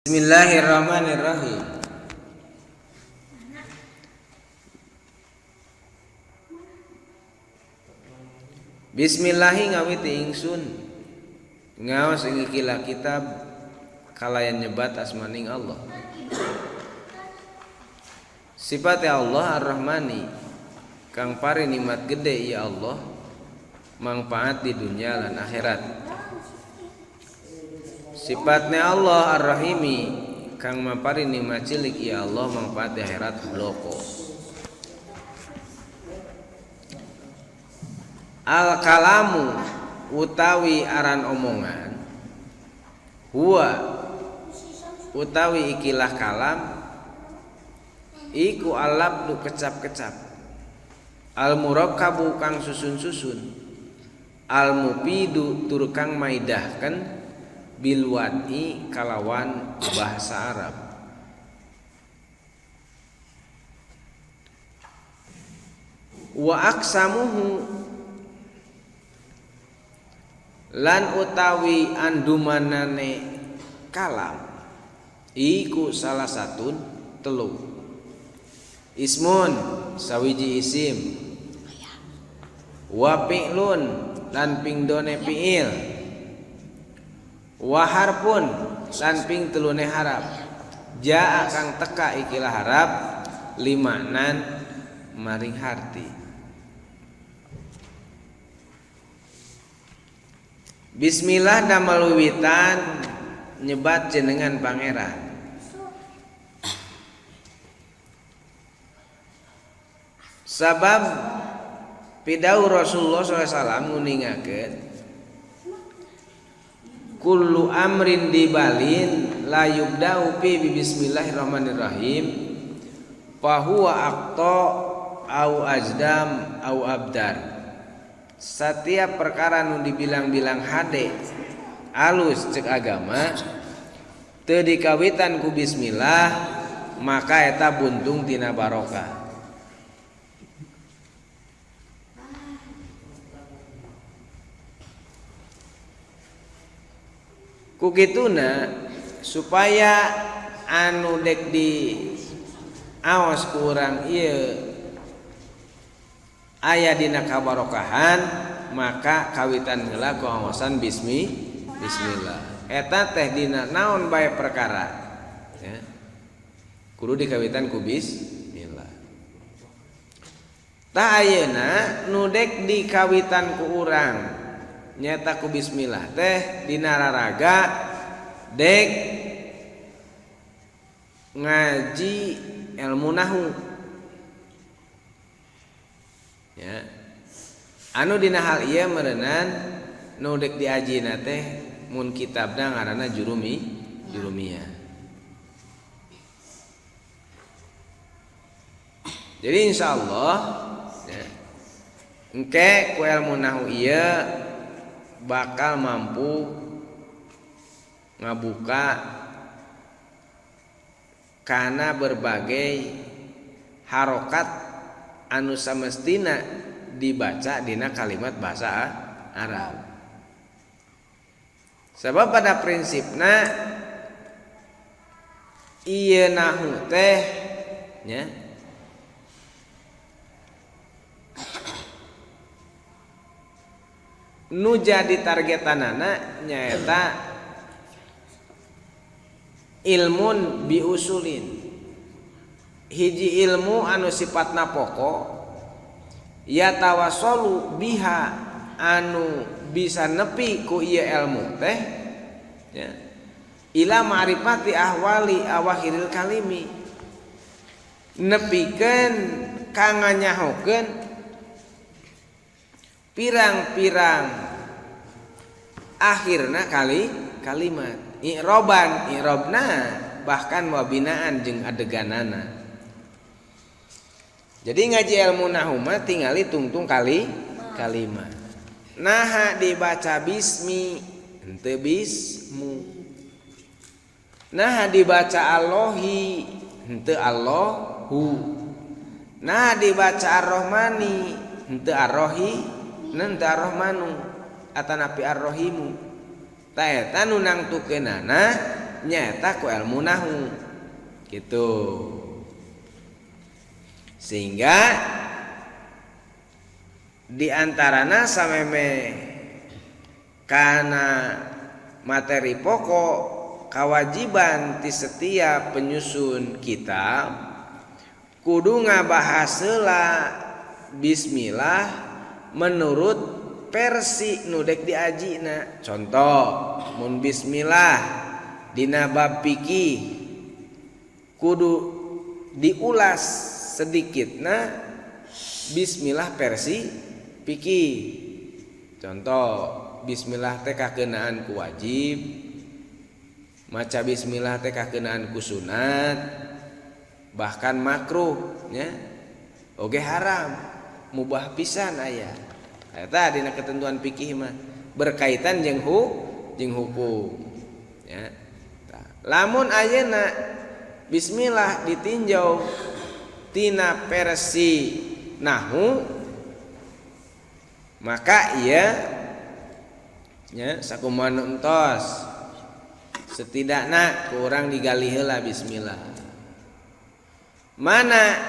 Bismillahirrahmanirrahim. Bismillahi ngawiti ingsun ngaos ing ikilah kitab kalayan nyebat asmaning Allah. Sifat Allah Ar-Rahmani kang pari nikmat gede ya Allah, manfaat di dunia lan akhirat. Sifatnya Allah Ar-Rahimi kang mapari nikmat cilik ya Allah, manfaat di akhirat bloko. Al kalamu utawi aran omongan, huwa utawi ikilah kalam iku alabdu kecap-kecap, al murakkabu kang susun-susun, al mufidu tur kang maidahkeun bilwati kalawan bahasa Arab. Wa aksamuhu lan utawi andumanane kalam iku salah satu telu. Ismun sawiji isim, wa fi'lun lan ping done fi'il, wa harfun lan ping telune harap. Jaa kang teka ikilah harap limaknan maring harti. Bismillah damel wiwitan nyebat jenengan pangeran. Sabab pidauh Rasulullah SAW nguningakeun kullu amrin dibalin la yubda'u fi bismillahirrahmanirrahim fahuwa aqta au ajdam au abdar. Setiap perkara nu dibilang-bilang hade alus cek agama teu dikawitan ku bismillah maka eta buntung tina barokah. Ku kituna supaya anu dek di aos ku urang ieu aya dina kabarokahan maka kawitan heula ku aosan bismillah. Eta teh dina naon bae perkara ya. Kudu dikawitan ku bismillah. Tah ayeuna nu dek dikawitan ku urang nyata ku bismillah teh dina raraga dek ngaji ilmu nahu ya. Anu dina hal ieu meureunan nu dek diajina teh mun kitabna ngaranna jurumiyah. Jadi insyaallah ya, engke ku ilmu nahu ieu bakal mampu ngabuka karena berbagai harokat anu samestina dibaca dina kalimat bahasa Arab. Sebab pada prinsipna ieu nahu teh nya nu jadi targetanana nyaeta ilmun biusulin, hiji ilmu anu sifatna pokok ya tawassalu biha anu bisa nepi ku ieu ilmu teh ya, ila ma'rifati ahwali awakhiril kalimi, nepikeun ka nganyahokeun pirang-pirang akhirna kali kalimat i'roban i'robna bahkan wabinaan jeung adeganana. Jadi ngaji ilmu nahu mah tingali tungtung kali kalimat. Naha dibaca bismi henteu bismu, naha dibaca Allahi henteu Allahu, naha dibaca Ar-Rahmani henteu Ar-Rahi henteu Ar-Rahmanu atanapi Ar-Rahimu. Ta eta nu nangtukeunana Nyaeta ku ilmu nahwu gitu. Sehingga di antarana sameme kana materi pokok kewajiban ti setiap penyusun kitab kudu ngabahas heula bismillah menurut versi nu dek diajina. Contoh, mun bismillah dina bab fikih kudu diulas sedikitna bismillah versi fikih. Contoh, bismillah teh kakeunaan ku wajib, maca bismillah teh kakeunaan ku sunat, bahkan makruh nya, oge haram, mubah pisan aya. Eta dina ketentuan fikih mah berkaitan jeung hukum ya. Tah, lamun ayeuna bismillah ditinjau tina versi nahwu, maka ieu nya sakumaha nu entos setidakna kurang digali heula bismillah mana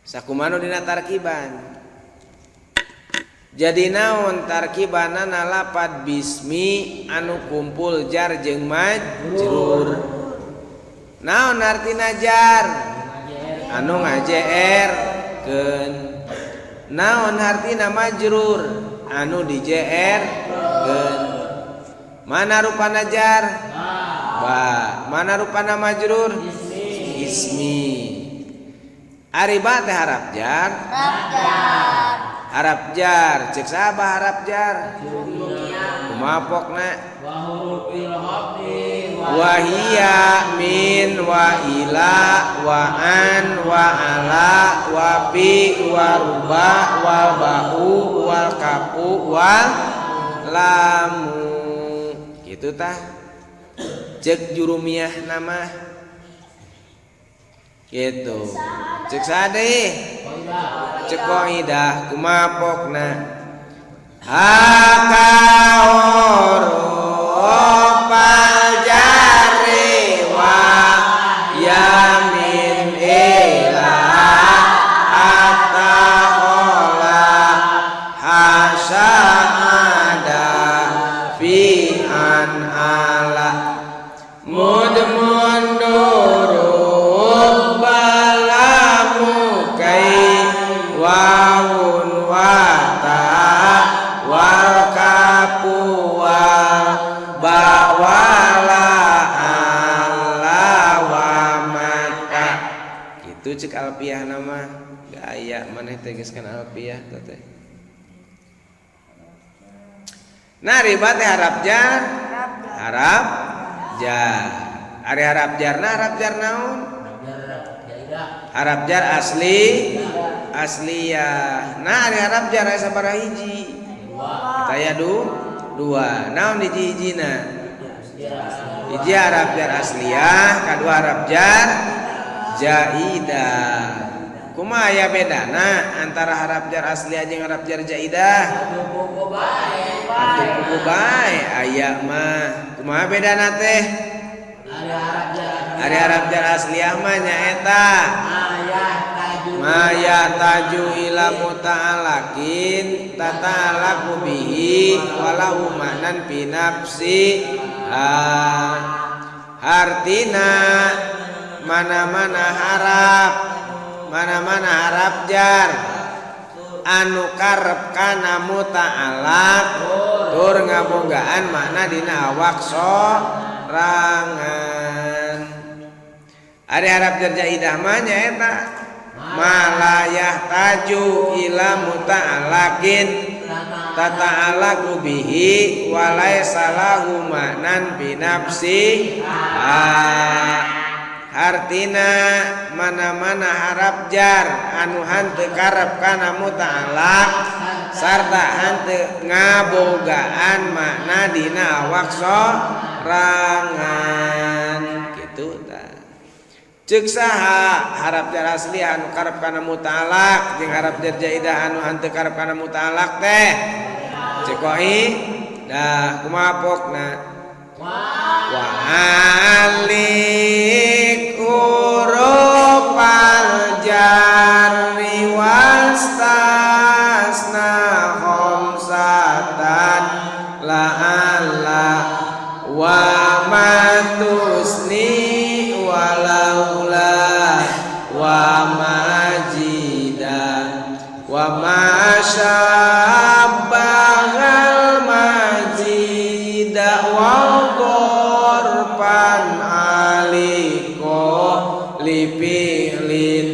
sakumaha nu dina tarkiban. Jadi naon tarkibanana? Lapad bismi anu kumpul jar jeung majrur. Naon artina jar? Anu ngajeerkeun. Naon artina majrur? Anu dijeerkeun. Mana rupana jar? Ba. Mana rupana majrur? Ismi. Ari ba teh harap jar? Harap jar. Cek saha harap jar? Kumaha pokna? Wahia min wa ila wa an wa ala wa fi wa ruba wal ba'u wal kafu wal lamu. Gitu tah cek jurumiyah nama gitu. Cek sade, cek kaidah kumaha pokna? Haka hurufal jarri wa yamin ila hatta khola hasya ada fi an ala mud mundurub balamu kai wawun wata wal kapu wal bawala ala wa mata. Gitu cek alfiah nama. Gaya maneh teh geus kana alfiah teh. Nah, riba teh harap jar, harap jar. Ari harap jar, nah harap jar naon? Harap jar asli, asliyah. Nah, ari harap jar aya sabaraha hiji? Eta aya dua. Naon hiji-hijina? Hiji harap jar asliyah, kadua harap jar jaidah. Kumaha aya bedana antara harap jar asliyah jeung harap jar jaidah? Atuh puguh bae aya mah. Kumaha bedana teh? Ari harap jar asliyah mah nyaeta maya taju ila muta'alakin tata'alaku bihi walahu ma'nan fi nafsi. Hartina mana-mana harap, mana-mana harap jar anu karep kana muta'alak tur ngabogaan makna dina awak sorangan. Ari harap jar jaidah mah nyaeta malayah taju ila muta'alakin tata'alaku bihi walaysa lahu ma'nan bi nafsi. Hartina mana-mana harap jar anu hanteu karep kana muta'alak sarta hanteu ngabogaan makna dina awak sorangan. Kitu tah. Ceuk saha harap jar asli anu karep kana muta'alak jeung harap jar jaidah anu hanteu karep kana muta'alak teh? Cek koi dah kumaha pokna? Wa Alik huruf al jarri wastasna khamsatan la'alla wa matusni walaula wa majida wa masyabbahal majida wa dorban aliko lipihlin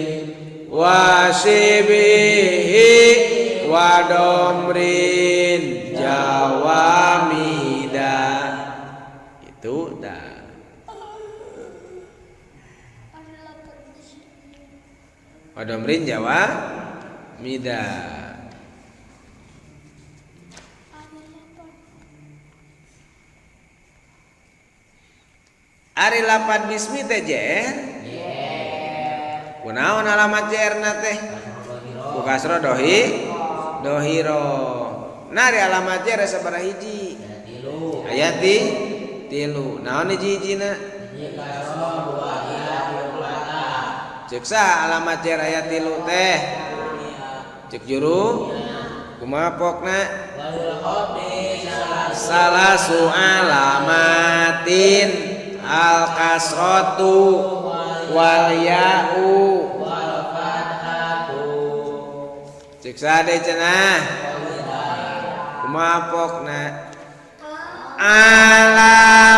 wa shibihi wa domrin jawamida. Itu dah. Wadomrin Jawa Mida. Ari lapan bismi teh jer. Kunaon alamat jerna teh? Ku kasro dohi dohiro. Nah ari alamat jer sabaraha hiji? Aya tilu. Naon hiji-hijina? Cek saha alamat jer aya tilu teh? Cek juru kumaha pokna? Salasu alamatin al kasratu wal ya'u wal fathatu. Cek saha deui cenah? Kumaha pokna? Alamatul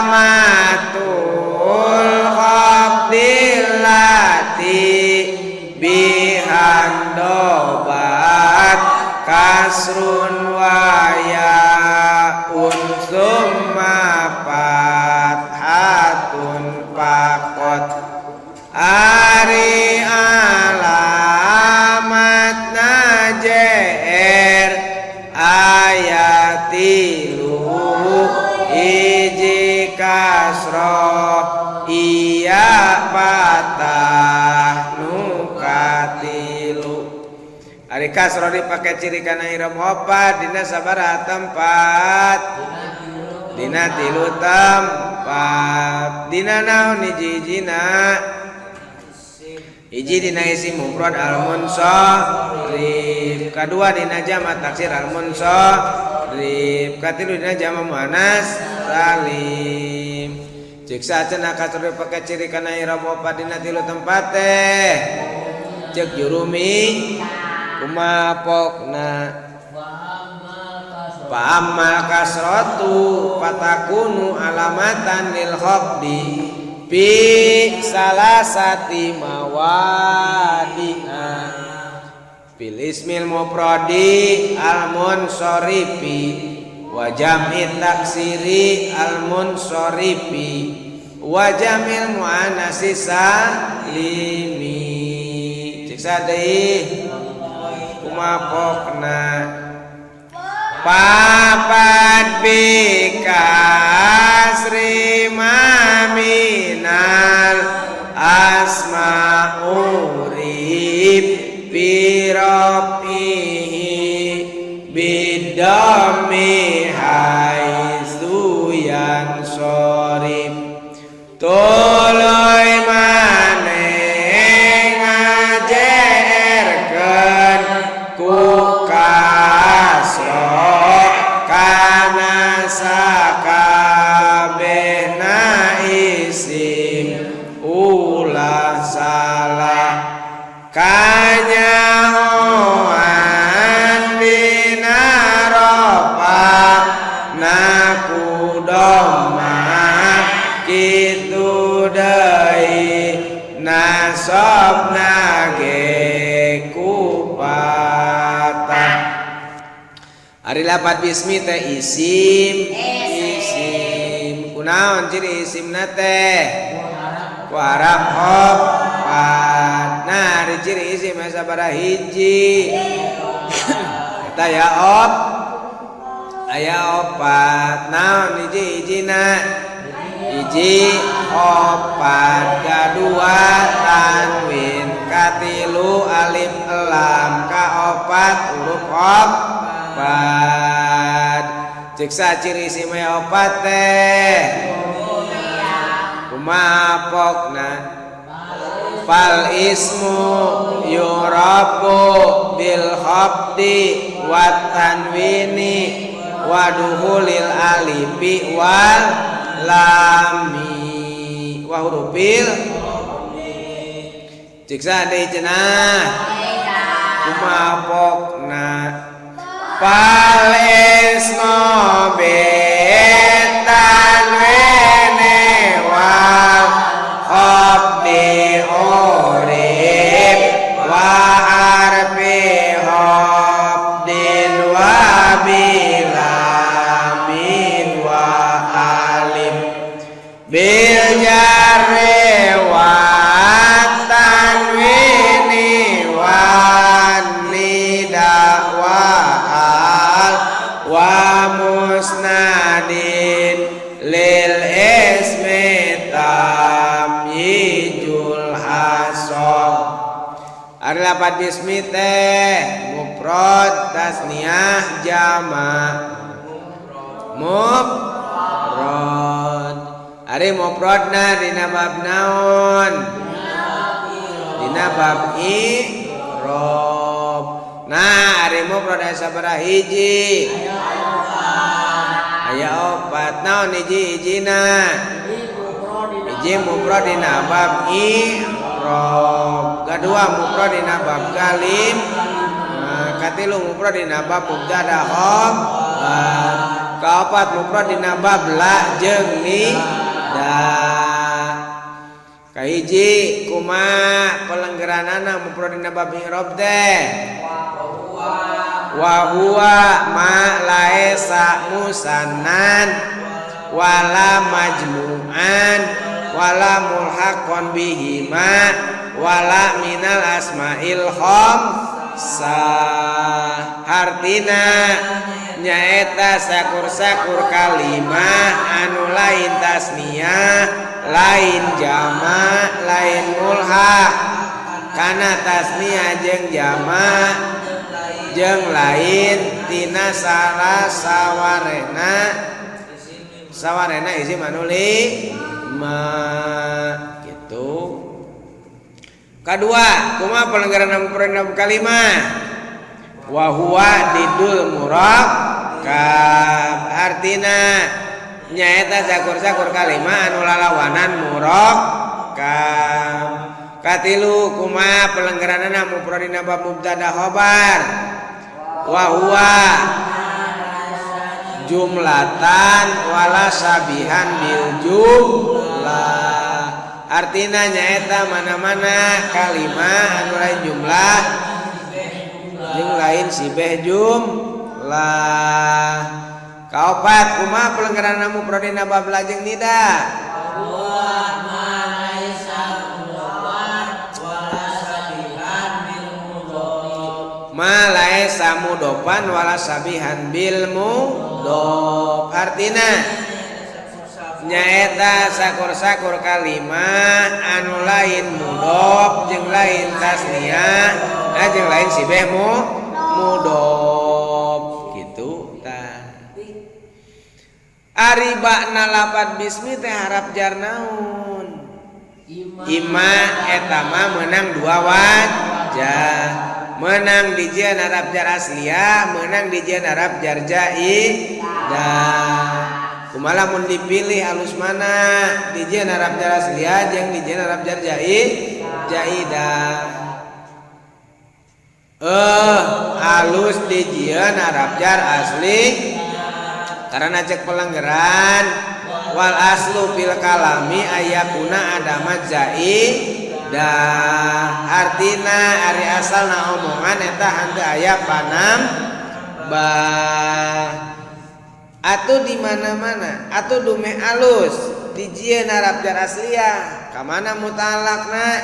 khafdillati bihandobat kasrun wa ya'un summa fathatun faqat. Ari alamat najer ayatilu hiji kasroh iya patah nu katilu. Ari kasroh dipake ciri kana iram opat dina sabaraha tempat? Dina tilu tempat. Dina naon hiji-hijina? Hiji dina isim mufrad al munsharif, kadua dina jama taksir al munsharif, katilu dina jama muannas salim. Cek saha cenah kasroh dipake ciri kana i'rab opat dina tilu tempat teh? Cek jurumi kumaha pokna? Fa ammal kasratu fatakunu alamatan lil khafdi fi salasati mawadi'a fil ismil mufradi al munsarifi wa jam'i taksiri al munsarifi wa jam'il muannasi salimi. Cek saha deui kumaha pokna? Papat bi kasri maminal asma'urib bi rabbihi bidami haitsu yansorib. Tuluy maneh ngajerkeun ku kasro kana sakabehna isim ulah salah kanyahoan dina ropa nakudoma kitu deui nasabna ge ku patah. Ari lapat bismi teh isim isim. Kunaon ciri isimna teh? Ku harap opat. Nah ari ciri isim aya sabaraha hiji? Eta aya op aya opat. Naon hiji-hijina? Hiji opat, kadua tanwin, katilu alif lam, kaopat huruf opat. Cek saha ciri isim aya opat teh? Kumaha pokna? Fal ismu yurabu bil khafdi wat tanwini wa dukhulil alifi wal lami wa hurufil. Cik deui cenah. Kumaha pokna? Fal ismu bit tanwini wal khafdi urib wa harfi khafdin wa bilamin wa alim bil jarri wa tanwini wa nida wa al wa musnadin lil ismi tamyizul hasab. Ari lapat bismi teh mufrad, tasniyah, jama, mufrad. Ari mufradna dina bab naon? Dina bab i'rob. Nah, ari mufrad aya sabaraha hiji? Aya opat. Naon hiji-hijina? Hiji, mufrad dina bab i'rob. Kadua, mufrad dina bab kalim. Nah, katilu, mufrad dina bab mubtada khabar. Kaopat, mufrad dina bab la jeung nida. Kahiji, kumaha pelenggeranana mufrad dina bab i'rob teh? Wa huwa ma laisa musannan wala majmu'an wala mulhaqon bihima wala minal asma'il khamsah. Hartina nyaeta sakur-sakur kalimah anu lain tasniyah, lain jama, lain mulhaq kana tasniyah jeung jama, jeung lain tina salah sawarehna sawarehna isim anu lima gitu. Kedua, kumaha pelanggaran mufrad kalimah? Wa huwa didul murakkab. Artina nyaeta sakur-sakur kalimah anu lalawanan murakkab. Katilu, kumaha pelanggaranana mufrad dina bab mubtada khabar? Wa huwa jumlatan wala sabihan bil jumlah. Artina nyaeta mana-mana kalimah anu lain jumlah jeung lain sibeh jumlah. Kaopat, kumaha pelanggaran mufrad dina bab la jeung nida? Wa ma laisa mudhafan wala sabihan bil mudhaf. Ma laisa mudhofan wala sabihan bil mudhof. Artina nyaeta sakur-sakur kalimah anu lain mudhof jeung lain tasniyah, nah, jeung lain sibeh mudhof gitu tah. Ari ba'na lapat bismi teh harap jar naon? Ima. Eta mah menang dua wajah, menang dijieun harap jar asliyah, menang dijieun harap jar jaidah. Kumaha lamun dipilih, alus mana? Dijieun harap jar asliyah jeung dijieun harap jar jaidah? Alus dijieun harap jar asli karena cek pelanggaran wal aslu fil kalami ayakuna adama zaidah. Artina ari asalna omongan eta henteu aya panambah atuh di mana-mana. Atuh dumeh alus dijieun harap jar asliyah, ka mana mutalakna?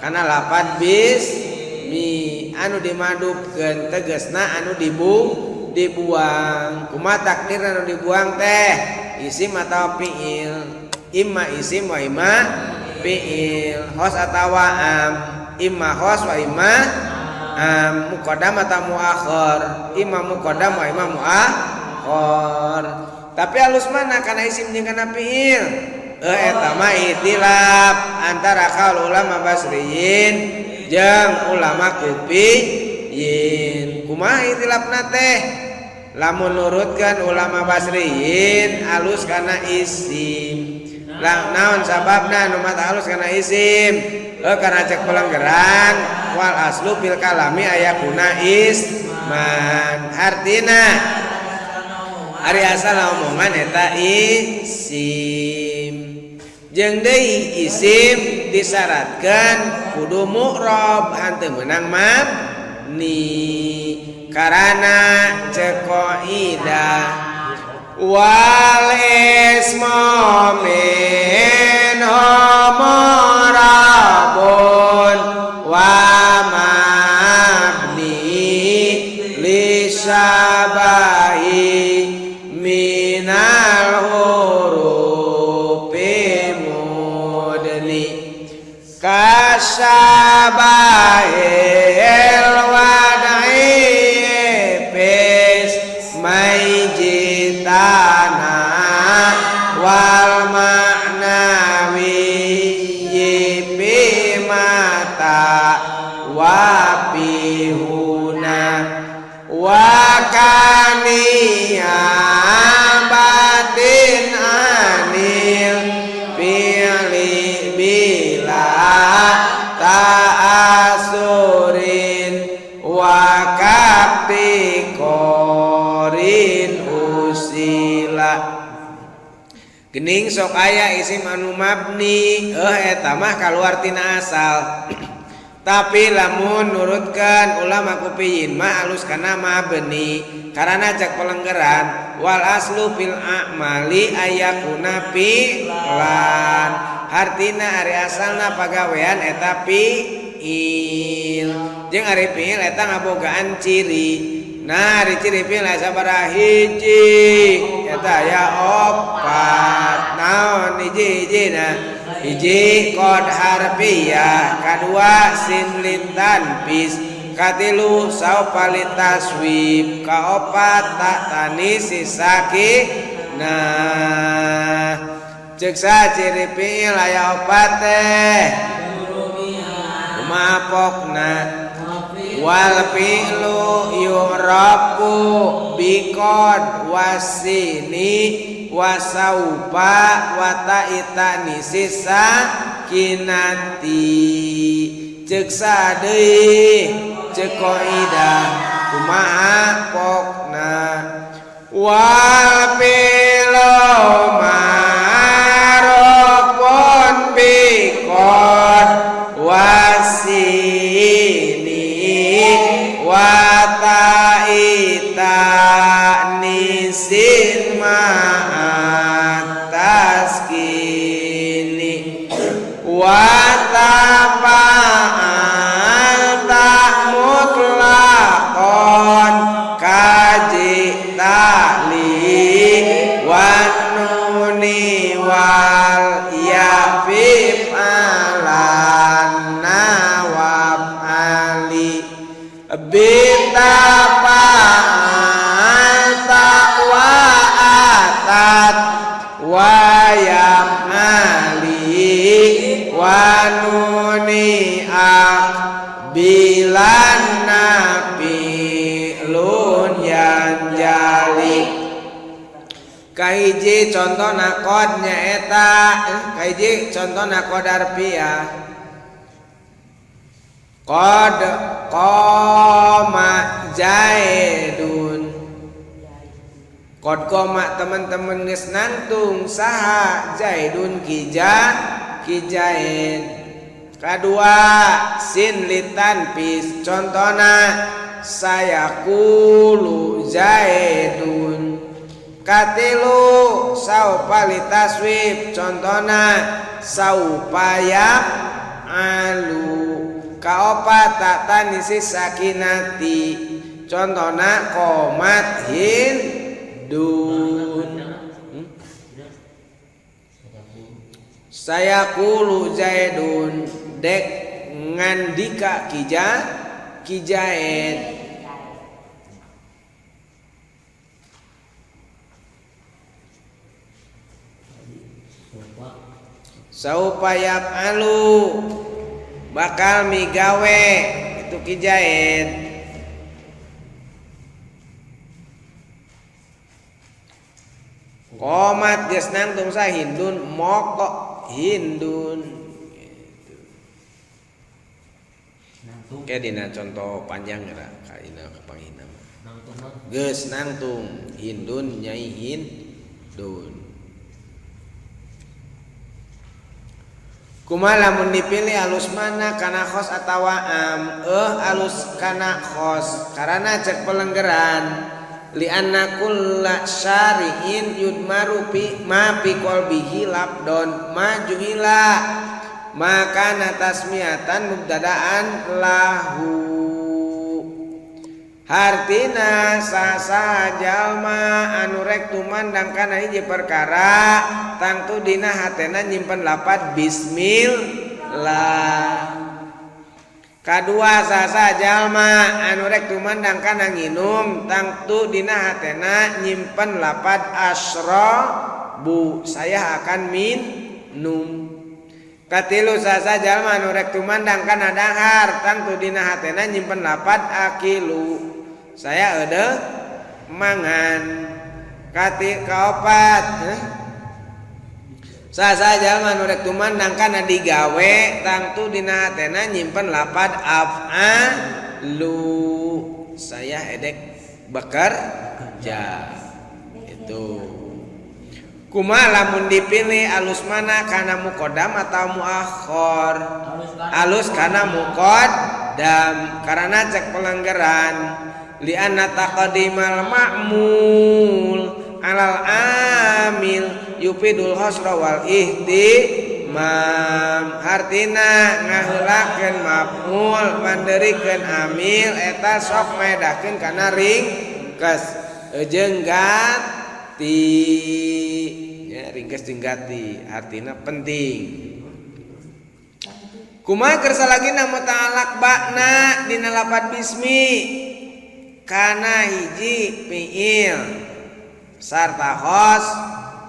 Kana lapat bismi anu dimadupkeun, tegesna anu dibuang. Kumaha takdir anu dibuang teh? Isim atau fiil? Imma isim wa imma fiil. Khos atawa am? Imma khos wa imma am. Muqaddam atau muakhir? Imma muqaddam wa imma muakhir. Tapi alus mana, kana isim jeung kana fiil? Eta mah ikhtilaf antara kaul ulama Basriyin jeung ulama Kufiyin. Kumaha ikhtilafna teh? Lamun nurutkeun ulama Basriyin alus kana isim. Lah naon sababna nu mata alus kana isim? Karena cek pelenggeran wal aslu fil kalami ayakuna isman. Artina ari asal omongan eta isim. Jeung deui isim disyaratkeun kudu mu'rab henteu meunang mabni karana cek kaidah wal ismu minhu murabun wa mabni li syabahi minal hurufi mudni kasabahil wad'i fis maijitana wal ma'nawi bi mata wa bihuna wa kaniya batin anil fi'li bila ta'asurin wa kaptikorin usila. Gening sok aya isim anu mabni eta mah kaluar tina asal. Tapi lamun nurutkeun ulama Kufiyin mah alus kana mabni karena cek pelenggeran wal aslu fil a'mali ayakuna fi'lan. Hartina ari asalna pagawean eta fi'il. Jeung ari fi'il eta ngabogaan ciri. Nah ari ciri fi'il aya sabaraha hiji eta aya opat. Naon hiji-hijina? Hiji qad harfiyah, kadua sin litanfis, katilu saufa litaswib, kaopat tak tanis sakinah. Ceuk saha ciri fi'il aya opat teh? Kumaha pokna? Wal fi'lu yu'rabu biqad wasini wasaupa wa ta'itani sisa kinati. Ceuk saha deui? Ceuk kaidah kumaha pokna? Wal fi'lu ma'rufun biqad wasini wa ta'itani sin ma'at taskini wa tafa'al ta mutlaqon kaji ta'li wa nuni wal ya fi alan nawab ali bitafa'al ta'wa atat wa yamali wa nuni ak bilan nafi lun yan jali. Kahiji contoh naqad nyaeta kahiji contoh naqad harfiah qad qama zaidun. Qad qama teman-teman geus nangtung saha zaidun kija kijaid. Kadua sin litanfis contona sayaqulu zaidun. Katilu saufa litaswib contona saufa yaf'alu. Kaopat tak tanisi sakinati contona qomat hindun. Sayaqulu zaidun dek ngandika kija kijaid. Saupa yaf'alu bakal migawe itu Ki Zaid. Qomat geus nangtung sa Hindun moko Hindun gitu. Kayak dina contoh panjang geura kaina kapanggihna mah. Geus nangtung Hindun nyai Hindun. Kumaha lamun dipilih alus mana kana khos atawa am? Alus kana khos karena cek pelenggeran li'anna kulla syari'in yudmaru fi ma fi qalbihi labdon ma juhila maka tasmiatan mubtadaan lahu. Hartina sasa jalma anu rek tumandang kana hiji perkara tangtu dina hatena nyimpen lapad bismillah. Kadua sasa jalma anu rek tumandang kana nginum tangtu dina hatena nyimpen lapad asrabu, saya akan minum. Katilu sasa jalma anu rek tumandang kana dahar tangtu dina hatena nyimpen lapad akilu, saya ada mangan. Kati kaopat sasa jalma anu rek tumandang kana digawe tangtu dina hatena nyimpen lapad af'alu, saya edek bekerja. Itu kumaha lamun dipilih alus mana kana muqaddam atau muakhir? Alus kana muqaddam karena cek pelanggaran li'anna taqdimal ma'mul alal amil yufidul hasra wal ihtimam. Hartina ngaheulakeun maf'ul manderikeun amil eta sok maedahkeun kana ringkes jeung gati ya, ringkes jeung gati artina penting. Kumaha keur salagina muta'allaq ba'na dina lapad bismi kana hiji fi'il sarta khos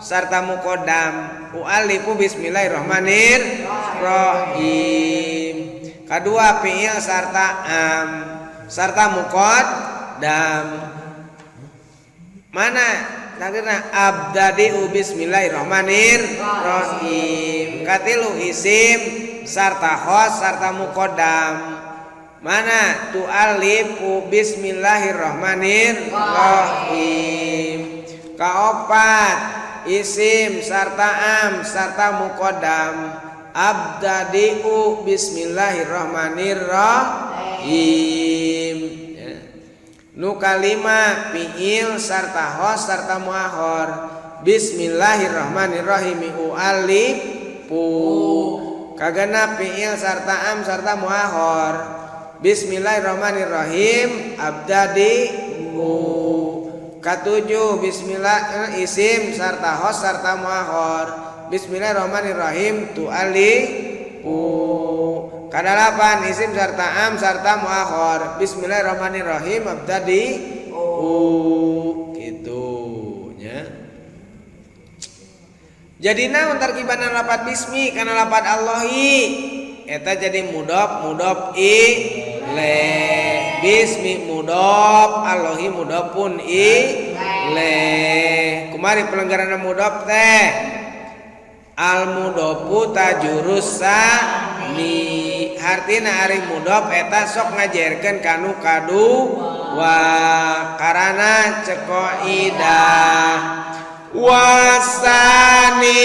sarta muqaddam ualifu bismillahirrahmanirrahim. Kadua fi'il sarta am sarta muqaddam. Mana takdirna abdadiu bismillahirrahmanirrahim. Katilu isim sarta khos sarta muqaddam. Mana tu'alifu bismillahirrahmanirrahim. Kaopat isim sarta am sarta muqaddam abdadiu bismillahirrahmanirrahim. Ya. Nu kalima fi'il sarta khos sarta muakhir bismillahirrahmanirrahim u'alifu. Kagena fi'il sarta am sarta muakhir bismillahirrahmanirrahim abdadiu. Katujuh bismillah isim sarta khos sarta muakhir bismillahirrahmanirrahim tu'alifu. Kadalapan isim sarta am sarta muakhir bismillahirrahmanirrahim abdadiu. Gitu nya. Jadi naon tarkibana lapad bismi kana lapad Allahi eta jadi mudhof mudhof ile bismi mudhof Allahi mudhofun ile. Kumari pelanggaran mudhof teh al mudhofu tajurus sani hartina ari mudhof eta sok ngajerkeun kanu kadua karana cek kaidah wasani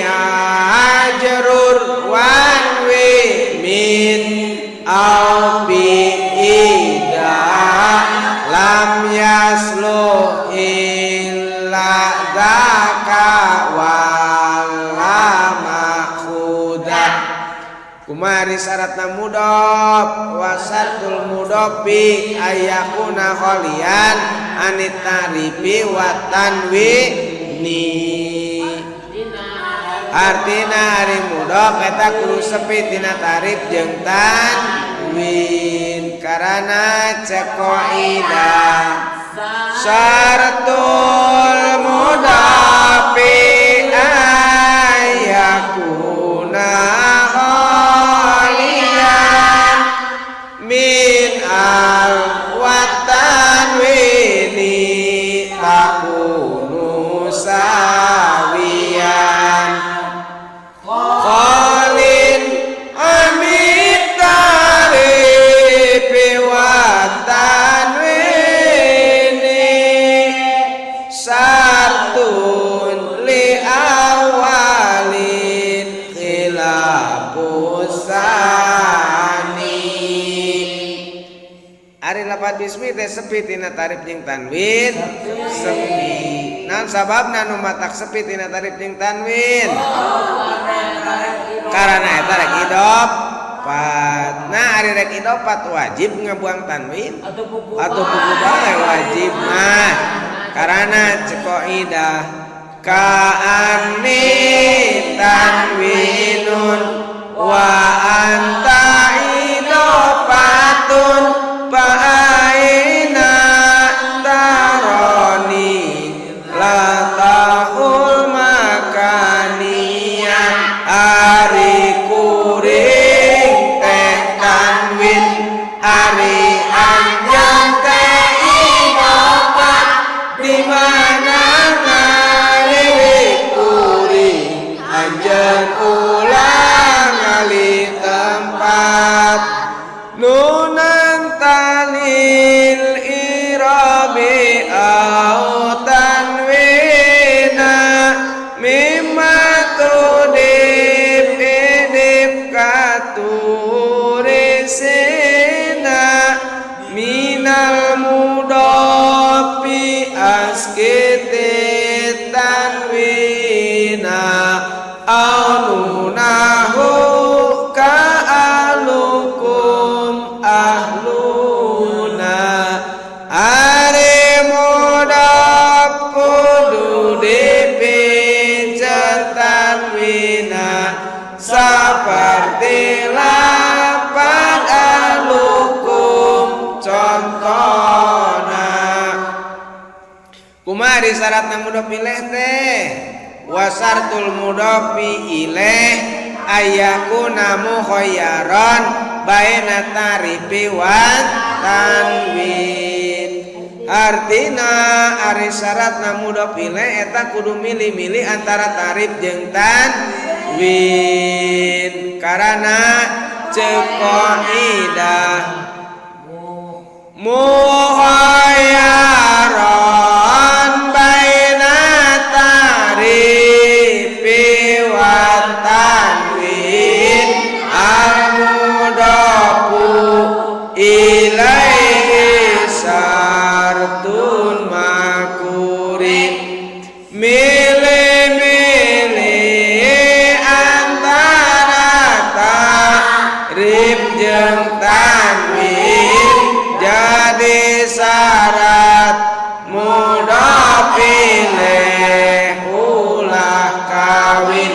ajrur wan wi min au bi ida lam yaslu illa dzaka wala makhuda. Kumari syaratna mudhof wasartul mudhofi ayakuna khalian anit tarifi wa tanwini. Artina ari mudhof eta kudu sepi tina tarif jeung tanwin karana cek kaidah syaratul mudhofi ayakuna lapad bismi teh sepi tina tarif jeung tanwin? Sepi. Naon sababna nu matak sepi tina tarif jeung tanwin? Karena eta rek idofat. Nah, ari rek idofat wajib ngabuang tanwin atau puguh bae wajib mah. Karena cek kaidah ka'anni tanwinun wa anta idofatun fa'aina taroni la tahul makaniya. Ari kuring teh tanwin, ari anjeun teh idofat, di mana ngaliwik kuring anjeun ulah ngalih tempat. Nunan talil irabi au tanwina mimma tudib idib katurisina minal mudofi askiti tanwina au nunahu ka'alukum ahluna. Ari mudaf kudu dipinceun tanwina saperti lapad alukum contona. Kumaha syaratna mudhof ilaih teh? Wasartul mudhofi ilaih ayakuna mukhayyaran baina tarifi wa tanwin. Artina ari syaratna mudhof ilaih eta kudu milih-milih antara tarif jeung tanwin. Karena ceuk kaidah mukhayyaran baina tarifi wa tanwin al mudhafu ilaihi syartun makurin. Milih-milih antara tarif jeung tanwin jadi syarat mudhof ilaih ulah kawin.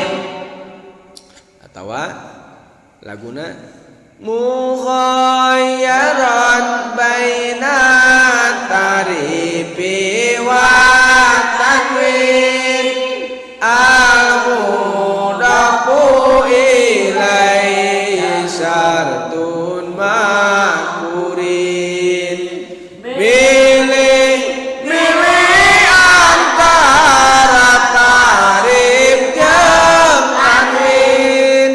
Atawa laguna mukhayyaran baina tarifi wa tanwin al mudhafu ilaihi syartun makurin. Milih milih antara tarif jeung tanwin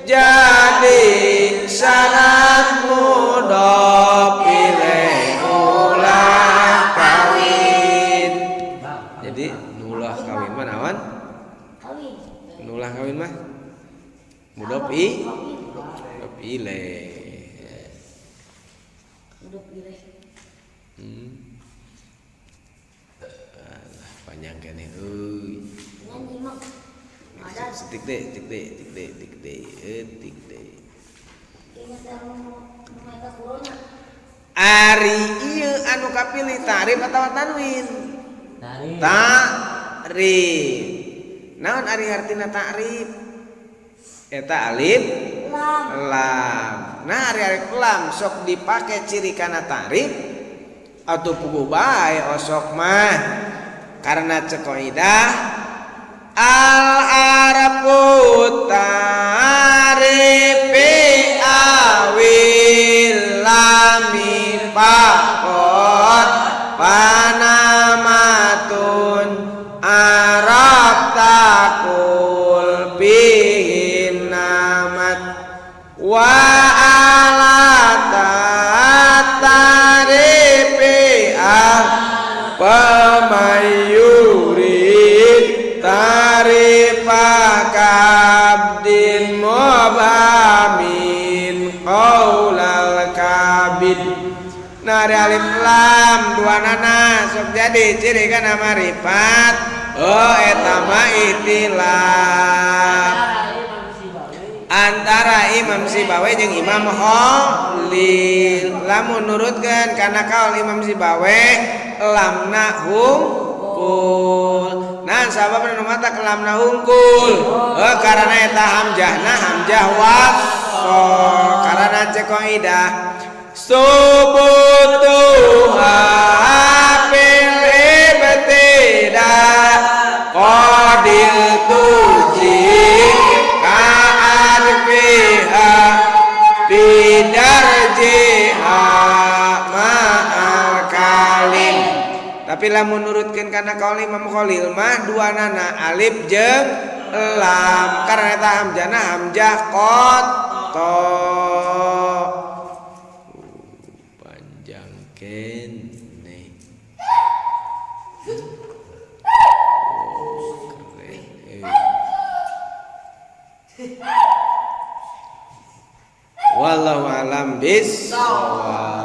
jadi syarat mudhof ilaih ulah kawin. Jadi nulah kawin mah naon? Kawin. Nulah kawin mah mudhof i mudhof ilaih. Mudhof ilaih. Alah, panjang keneh euy. Nyanyi mah. Ada. Setik deh, tik deh, tik deh, tik deh, tik deh. Ingat yang mereka corona. Ari ieu anu kapilih tarif atawa tanwin? Tarif. Ta'rif. Naon ari hartina ta'rif? Eta alif Lam. Lam. Nah, ari alif lam sok dipake ciri kana ta'rif atau puguh bae osok mah? Karena cek kaidah al arafu ta'rifi awil lami faqat panamatun arab takul bihin namat wa alata tarifi al pemayurid tarifa kabdin mubamin qaulal kabid. Nah, ari alif lam dua nana sok jadi ciri kana marifat. Oh, eta mah ikhtilaf antara Imam Sibawaih jeung Imam Khalil. Lamun nurutkeun kana kaul Imam Sibawaih, lamna hungkul. Nah, sababna nu matak lamna hungkul, oh, karena eta hamzahna hamzah wasol, karena cek kaidah subutuha fil ibtida qadil tuji ka'arfiha bidarjiha ma'al kalim. Tapi lamun nurutkeun kana kaul Imam Khalil mah dua nana alif jeung lam, karena eta hamzahna hamzah qata. Panjang kene. Oh, keren eh. Wallahu alam bissawab.